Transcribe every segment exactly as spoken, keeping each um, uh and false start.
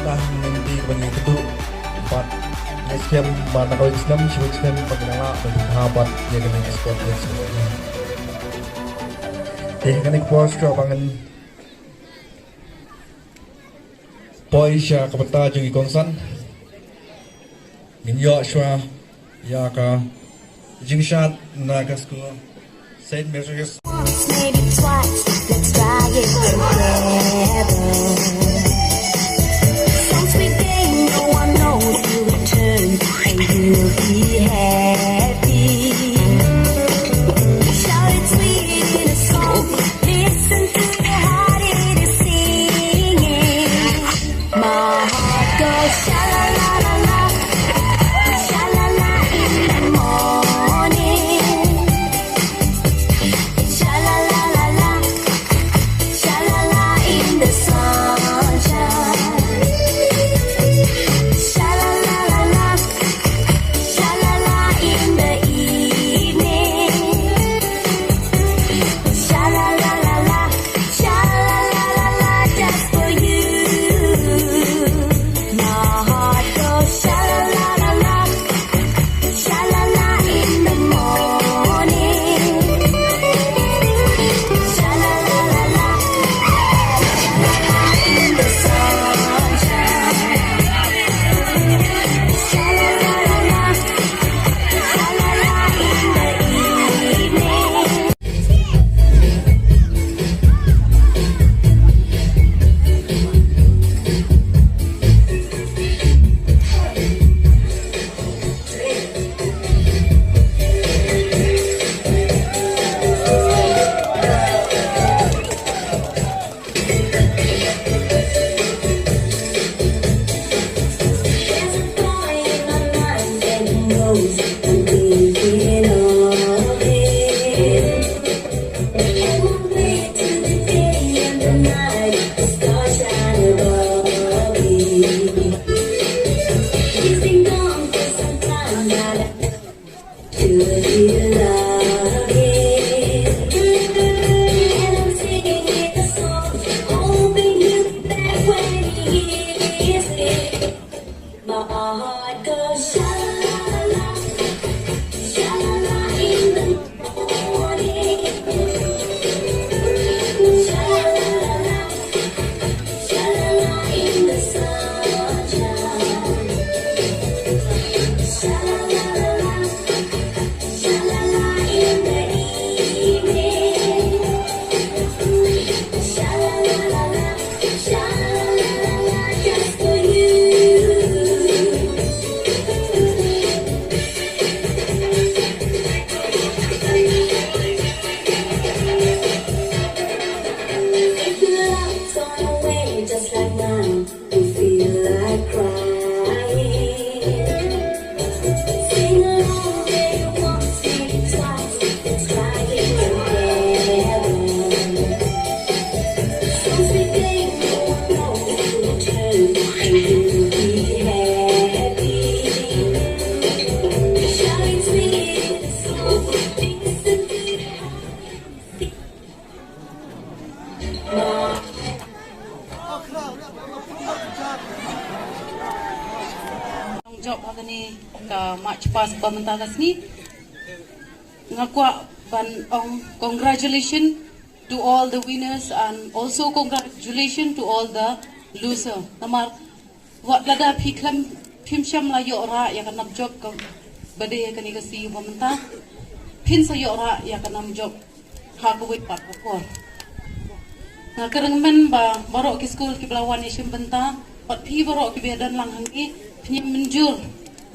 Dah nanti kami ketuk. Bad next game ba na kawin snem, shibun snem, bad nang lah, bad ha, bad ya kami sport, ya sport. Te kane ka por shuwa ba ngin poi sha ka bynta jong ki kongsan. Ngin ïoh shuwa ïa ka jingshad na ka skul Saint Mary's. Maybe twice, let's try it together. Some sweet game, no one knows you return, and you'll be happy. Shout it sweet in a song. Listen to your heart, it is singing. My heart goes sha la la la la, sha la la in the morning, sha la la la la, sha la la in the sunshine, sha la la la la. Sha la la in the evening. Sha la la la la. Sha la la la la, just for you. My heart goes sha la la la la. Sha la la in the morning. Sha la la la la. Sha la la in the sunshine. There's a boy in my mind and he knows I'm thinking of him. And I pray to the day and the night, the stars shine above me. He's been gone for some time, but I know Jop ha kane ka march past ba mynta ka sngi. Nga kwah ban ong congratulations to all the winners and also congratulations to all the loser. Namar wat lada phi khlem phim shym la ïoh rah ïa ka nam jop kaba dei ha kane ka sngi ba mynta, phin sa ïoh rah ïa ka nam jop ha kawei pat ka por. Nga kyrmen ba baroh ki skul kiba la wan ïashim bynta bad phi baroh kiba don lang hangne, phin ïa mynjur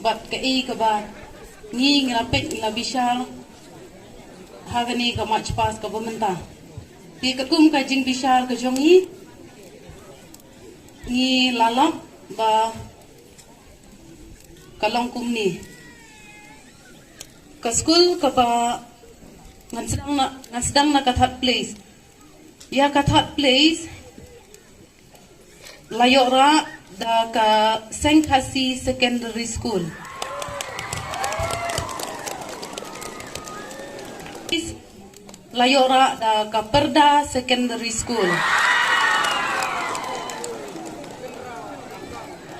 bad kaei kaba ngi ngi la peit ngi la bishar ha kane ka march past kaba mynta. Te katkum ka jingbishar ka jong ngi, ngi la lap ba ka long kumne. Ka skul kaba ngan sdang na, ngan sdang na ka third place. Ïa ka third place la ïoh rah da ka Seng Khasi Secondary School. La ïoh rah da ka Pyrda Secondary School.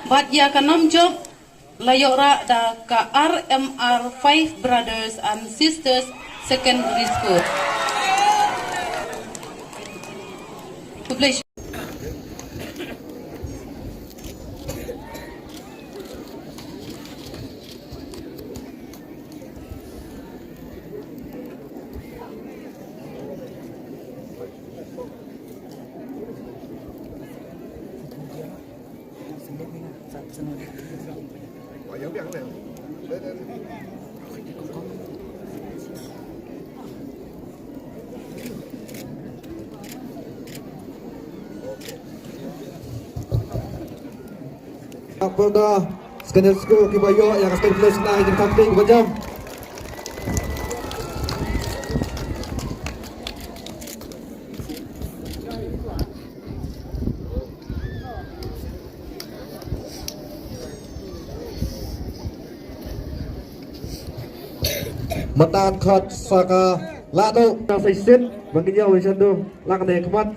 Bad ïa ka nam jop la ïoh rah da ka R M R Five Brothers and Sisters Secondary School. Khublei shibun. Pyrda Secondary School kiba ïoh ïa ka second place, kynda ka jingtangtei kaba jam. Mynta ngan khot sa ka Lahduh. Sa shisien ba ngin ïoh wei sha ndu. Lah kane ka mat.